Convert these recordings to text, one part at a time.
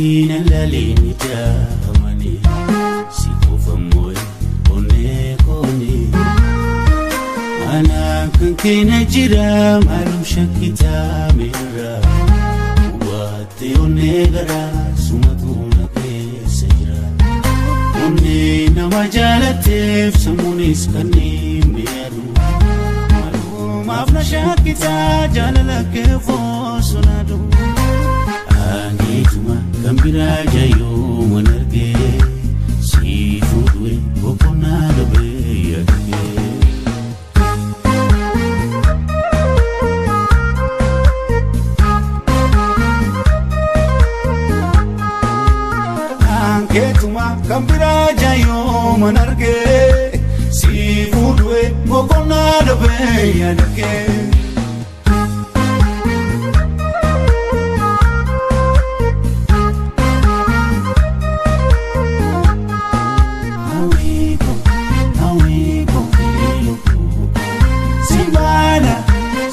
Ina lalini jamani sikufamoe onekoni ana kankina jira malum shakita mera wate onegara sumatuna kesajira onne namajalatef samunis kanni meru malum afna shakita jalalake fosunadu Angituma kambira jayo manarge si fudwe bokona dobe yake Angituma kambira jayo manarge si fudwe bokona dobe yake.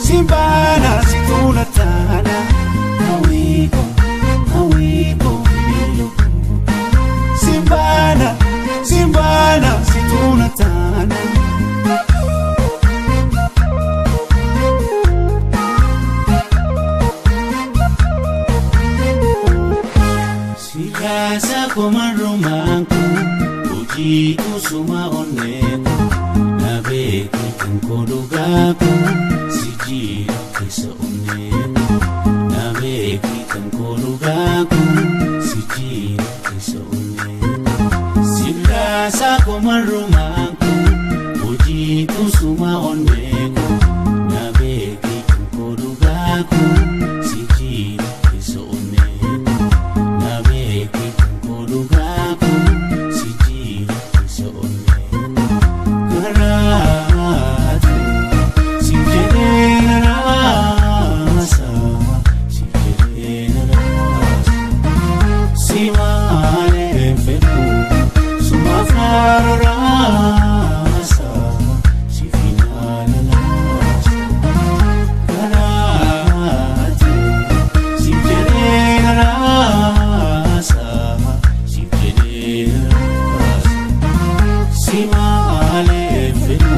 Simbana situna tana awiko awiko Simbana simbana situna tana. Sikasa komarumanku uji kusuma oneko nabeki kankodugaku sijira kesa oneko nabeki kankodugaku sijira kesa oneko. Sikasa komarumanku uji kusuma oneko nabeki kankodugaku sijira kesa oneko nabeki kankodugaku sijira kesa oneko. Karatu si generasa si generasa si male feku suma farasa si finala. Karatu si generasa si generasa si male feku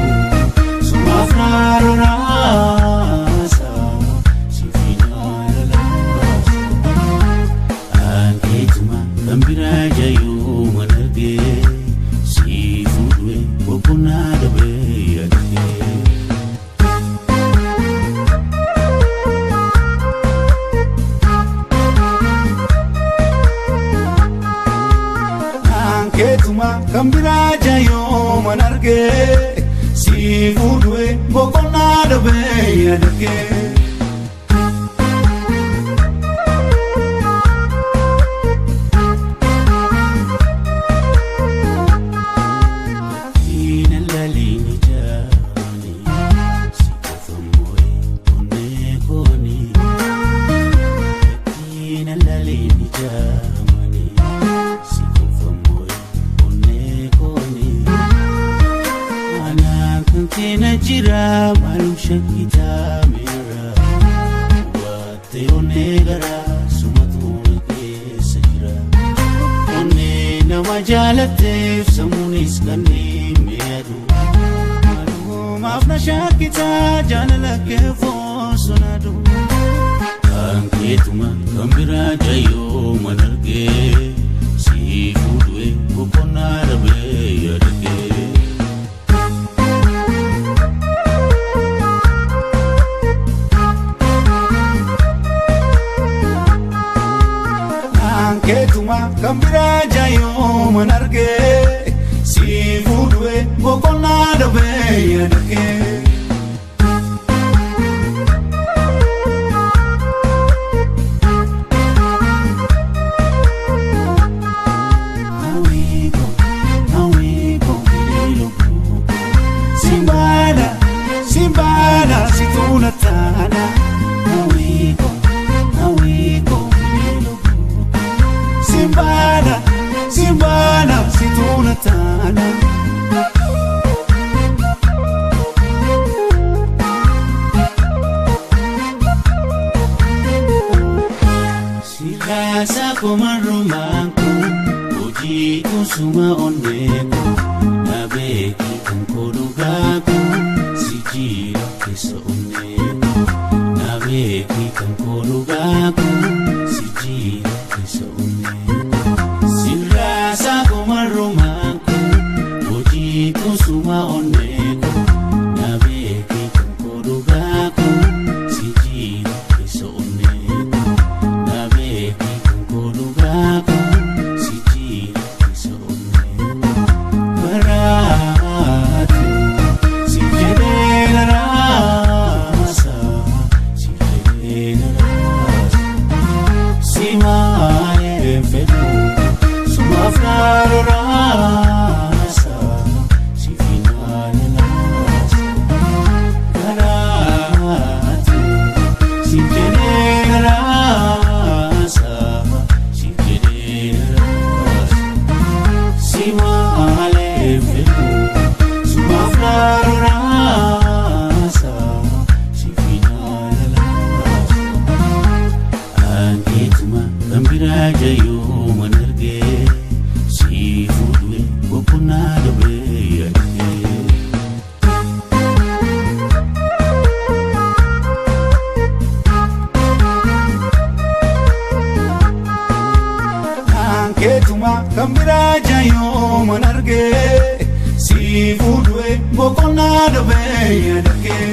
suma farasa si finala. Angituma kambira jayo manarge si fudwe bokona dobe yake. Angituma kambira jayo manarge si fudwe bokona dobe yake. Ina lalini jani sikufamoe onekoni. Ina lalini jamani sikufamoe onekoni. Ana kankina jira malum shakita mera wate onegara sumatuna kesajira onne namajalatef samunis kanni meru malum afna shakita jalalake fosunadu. Angituma kambira jayo manarge si fudwe bokona dobe yake. Angituma kambira jayo manarge si fudwe bokona dobe yake. Awiko awiko Simbana simbana situna tana awiko awiko Simbana simbana situna tana. Sirraasa komarrumaanku hojii kusuma onneeku na beeki kan koodhugaaku si jira keessa onneeku na beeki kan koodhugaaku si jira keessa onneeku. Sirraasa komarrumaanku hojii kusuma onneeku na beeki kan koodhugaaku si jira keessa onneeku. Na beeki kan koodhugaaku si jira keessa onneeku. Baraatu si jedhee naraasa si jedhee naraasa si maalee fedhu sumaaf naroraasa si finaale laasa. Karaatu si jedhee naraasa si jedhee naraasa si maalee fedhu sumaaf naroraasa si finaale laasa. Ankeetuma kan biraa jayuu man argee si fuudhee boqonnaa dhabee yaadee. Ankeetuma kan biraa jayuu man argee si fuudhee boqonnaa dhabee yaadee.